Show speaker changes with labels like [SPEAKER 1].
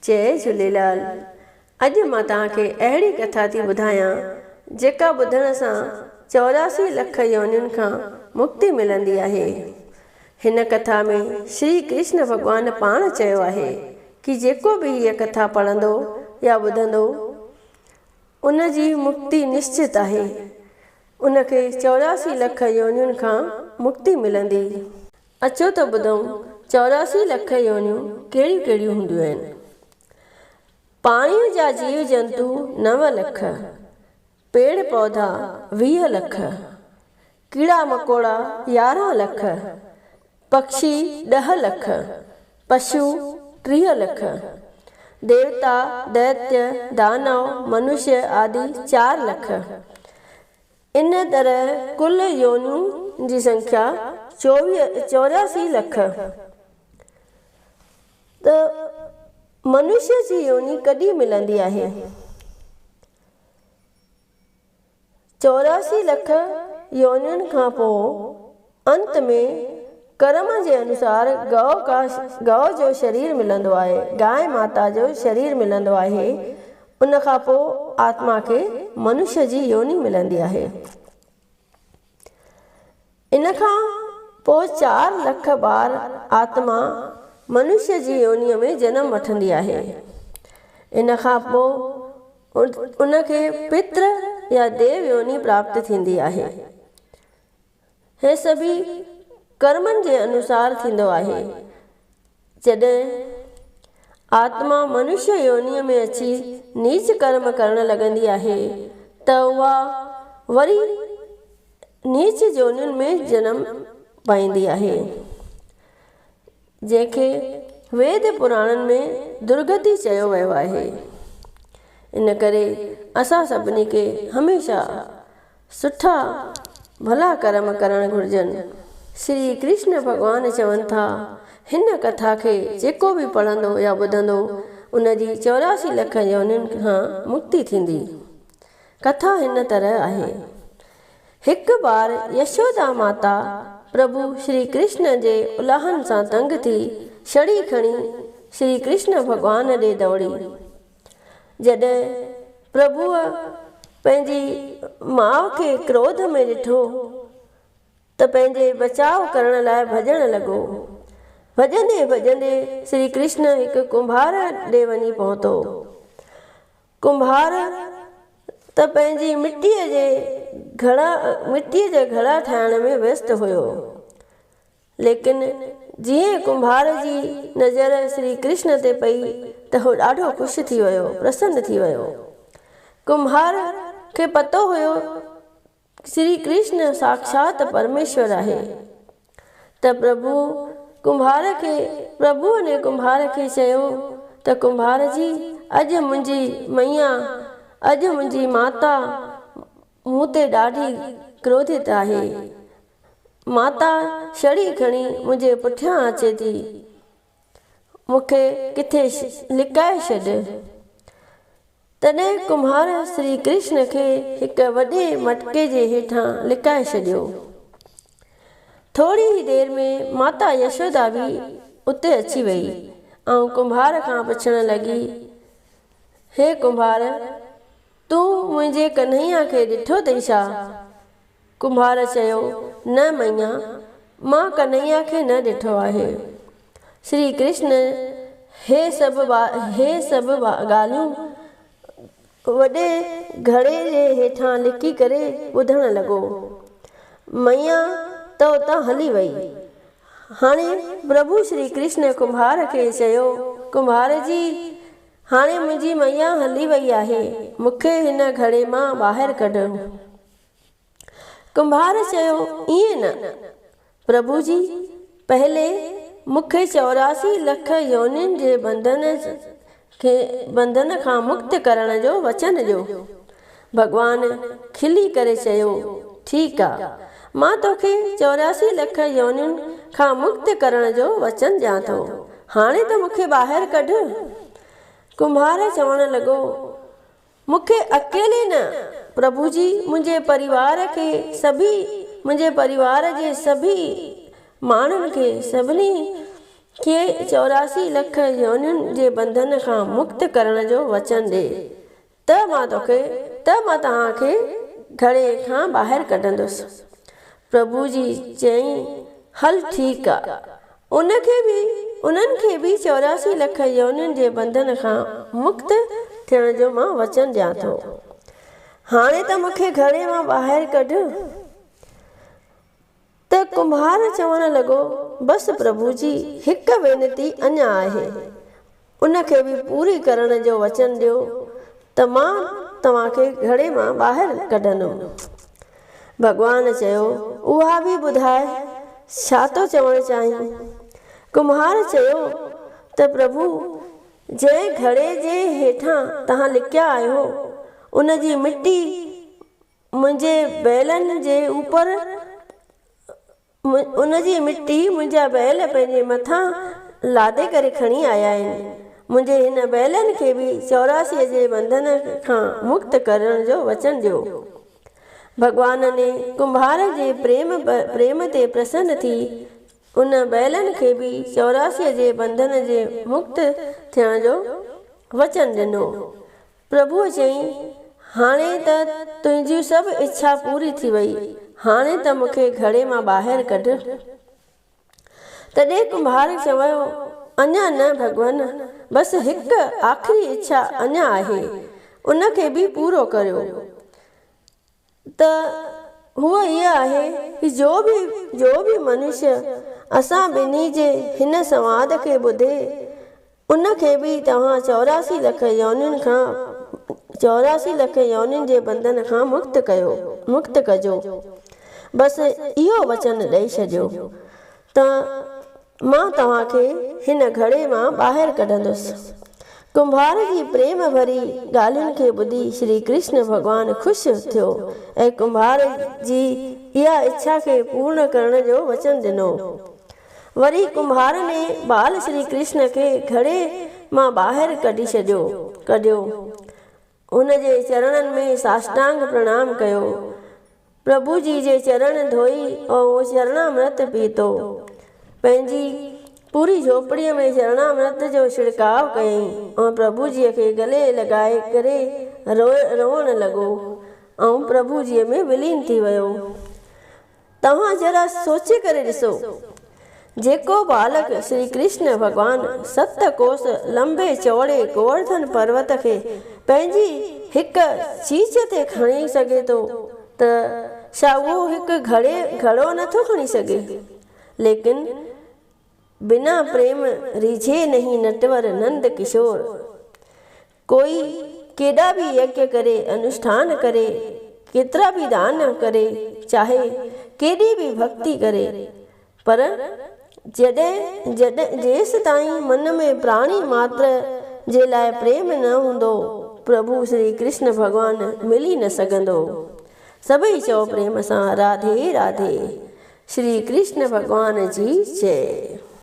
[SPEAKER 1] جئي جهوليلال. اڄ مان توهان کي اهڙي ڪٿا ٿي ٻڌايان جيڪا ٻڌڻ سان 84 لک يونين کان مڪتي ملندي آهي. هن ڪٿا ۾ شري ڪرشن ڀڳوان پاڻ چيو آهي ڪي جيڪو به هيء ڪٿا پڙهندو يا ٻڌندو ان جي مڪتي نشچت آهي. ان کي 84 لک يونين کان مڪتي ملندي. اچو ته ٻڌون 84 لک يونيون ڪهڙيون ڪهڙيون هونديون آهن. پاڻيء جا جيو جنتو 9 لک، پيڙ پوڌا 20 لک، ڪيڙا مڪوڙا 11 لک، پکشي 10 لک، پشو 30 لک، ديوتا، دئتيه، دانو، منشيه آدي 4 لک. ان طرح ڪل يونيون جي سنکيا 84 لک. ته منشيه جي يوني ڪڏهن ملندي آهي؟ 84 لک يونين کان پوء انت ۾ ڪرم جي انوسار گئو کا گئو جو شرير ملندو آهي، گانء ماتا جو شرير ملندو آهي، ان کان پوء آتما کي منشيه جي يوني ملندي آهي. ان کان پوء 4 لک بار آتما منشيه جي يونيء ۾ جنم وٺندي آهي. ان کان پوء ان کي پتر يا ديو يوني پراپت ٿيندي آهي. هي سڀئي ڪرمن جي انوسار ٿيندو آهي. جڏهن آتما منشيه يونيء ۾ اچي نيچ ڪرم ڪرڻ لڳندي آهي ته اها وري نيچ يونين ۾ جنم پائيندي آهي، جنهن کي ويد پراڻن ۾ درگتي چيو ويو آهي. ان ڪري اسان سڀني کي هميشه سٺا ڀلا ڪرم ڪرڻ گهرجن. شري ڪرشن ڀڳوان چون ٿا، هن ڪٿا کي جيڪو به پڙهندو يا ٻڌندو، ان جي 84 لک يونين کان مڪتي ٿيندي. ڪٿا هن طرح آهي. هڪ بار يشودا ماتا پرڀو شري ڪرشن جي الاهن سان تنگ ٿي ڇڙي کڻي شري ڪرشن ڀڳوان ڏي دوڙي. جڏهن پرڀوء پنهنجي ماء کي ڪروڌ ۾ ڏٺو ته پنهنجي بچاء ڪرڻ لاء ڀڄڻ لڳو. ڀڄندي ڀڄندي شري ڪرشن هڪ ڪنڀار ڏي وڃي پهتو. ڪنڀار ته پنهنجي مٽيء جي گهڙا مٽيء جا گهڙا ٺاهڻ ۾ ويست هيو. ليڪن جيئن ڪنڀار جي نظر شري ڪرشن تي پئي ته هو ڏاڍو خوش ٿي ويو، پرسن ٿي ويو. ڪنڀار کي پتو هيو شري ڪرشن ساکشات پرميشور آهي ته پرڀو ڪنڀار کي پرڀوء ني ڪنڀار کي چيو ته ڪنڀار جي اڄ منهنجي مئيا اڄ منهنجي ماتا مون تي ڏاڍي ڪروڌت آهي. ماتا ڇڙي کڻي منهنجي پٺيان اچي ٿي. مون کي ڪٿي لڪائي ڇڏ. تڏهن ڪمهار شري ڪرشن کي هڪ وڏي مٽڪي جي هيٺان لڪائي ڇڏيو. ٿوري ئي دير ۾ ماتا يشودا به اتي اچي وئي ۽ ڪنڀار کان پڇڻ لڳي، هي ڪنڀار! تون منهنجي ڪنهيا کي ڏٺو اٿئي ڇا؟ ڪنڀار چيو، نه مئيا، مان ڪنهيا کي نه ڏٺو آهي. شري ڪرشن هي سڀ هي سڀ ڳالهيون وڏي گهڙي جي هيٺان لڪي ڪري ٻڌڻ لڳو. مئيا ته اتان هلي وئي. هاڻي پرڀو شري ڪرشن ڪنڀار کي چيو، ڪنڀار جي! هاڻي منهنجي مئيا هلي وئي آهي، مون کي هن گهڙي مان ٻاهر ڪڍ. ڪنڀار چيو، ائين نه، پرڀو جي، پهلي مون کي 84 لک يونين جي بنڌن کي بنڌن کان مڪت ڪرڻ جو وچن ڏيو. ڀڳوان کلي ڪري چيو، ٺيڪ آ، مان توکي 84 لک يونين کان مڪت ڪرڻ جو وچن ڏيان ٿو، هاڻي ته مون کي ٻاهر ڪڍ. ڪنڀار چوڻ لڳو، مون کي اڪيلي نه، پرڀو جي، منهنجي پريوار کي سڀئي، منهنجي پريوار جي سڀئي ماڻهن کي، سڀني کي 84 لک يونين جي بنڌن کان مڪت ڪرڻ جو وچن ڏي ته مان توکي ته مان توهان کي گهڙي کان ٻاهر ڪڍندس. پرڀو جي چيائين هل ٺيڪ آ. ان کي به انهن کي به 84 لک يونين جي بنڌن کان مڪت ٿيڻ جو مان وچن ڏيان ٿو. هاڻي ته مون کي گهڙي مان ٻاهر ڪڍ. ته ڪنڀار چوڻ لڳو، بس پرڀو جي هڪ وينتي اڃا آهي، ان کي به پوري ڪرڻ جو وچن ڏيو ته مان توهان کي گهڙي مان ٻاهر ڪڍندم. ڀڳوان چيو، اها به ٻڌاء، ڇا ٿو چوڻ چاهين؟ ڪنڀار چيو ته پرڀو، جنهن گهڙي جي هيٺان توهان لڪيا آهيو، ان جي مٽي منهنجي بيلن جي اوپر ان جي مٽي منهنجا بيل پنهنجي مٿان لادي ڪري کڻي آيا آهن. منهنجي هن بيلن کي به چوراسيء جي بنڌن کان مڪت ڪرڻ جو وچن ڏيو. ڀڳوان ني ڪنڀار جي پريم تي پرسن ٿي ان بيلن کي به چوراسيء جي بنڌن جي مڪت ٿيڻ جو وچن ڏنو. پرڀوء چيائين، هاڻي ته تنهنجي سڀ اڇا پوري ٿي وئي، هاڻي ته مون کي گهڙي مان ٻاهر ڪڍ. تڏهن ڪنڀار چيو، اڃا نه ڀڳون، بس هڪ آخري اڇا اڃا آهي، ان کي به پورو ڪريو. ته هوء اها آهي ته جو به جو به منشيه اسان ٻنهي جي هن سنواد کي ٻڌي، ان کي به توهان 84 لک يونين کان 84 لک يونين جي بنڌن کان مڪت ڪيو مڪت ڪجو. بس اهو وچن ڏئي ڇڏيو ته مان توهان کي هن گهڙي مان ٻاهر ڪڍندس. ڪنڀار جي پريم ڀري ڳالهين کي ٻڌي شري ڪرشن ڀڳوان خوش ٿيو ۽ ڪنڀار جي اها اڇا کي پورڻ ڪرڻ جو وچن ڏنو. وري ڪنڀار ني بال شري ڪرشن کي گهڙي مان ٻاهر ڪڍي ڇڏيو ڪڍيو. هن جي چرڻن ۾ ساشٽانگ پرڻام ڪيو. پرڀو جي جي چرڻ ڌوئي ۽ چرڻامرت پيتو. پنهنجي پوري جهوپڙيء ۾ چرڻامرت جو ڇڙڪاء ڪيائين ۽ پرڀو جيء کي گلي لڳائي ڪري روئڻ لڳو ۽ پرڀو جيء ۾ ولين ٿي ويو. توهان ذرا سوچي ڪري ڏسو، جيڪو ٻالڪ شري ڪرشن ڀڳوان ست ڪوس لنبي چوڙي گوورڌن پروت کي پنهنجي هڪ چيچ تي کڻي سگهي ٿو ته ڇا اهو هڪ گهڙي گهڙو نه ٿو کڻي سگهي؟ ليڪن بنا پريم ريجهي نهين نٽور نند ڪشور. ڪوئي ڪيڏا به يگيا ڪري، انوشٺان ڪري، ڪيترا به دان ڪري، چاهي ڪيڏي به ڀڳتي ڪري، پر جڏهن جڏهن جيستائين من ۾ پراڻي ماتر جي لاء پريم نه هوندو، پرڀو شري ڪرشن ڀڳوان ملي نه سگهندو. سڀئي چئو پريم سان راڌي راڌي. شري ڪرشن ڀڳوان جي جئي.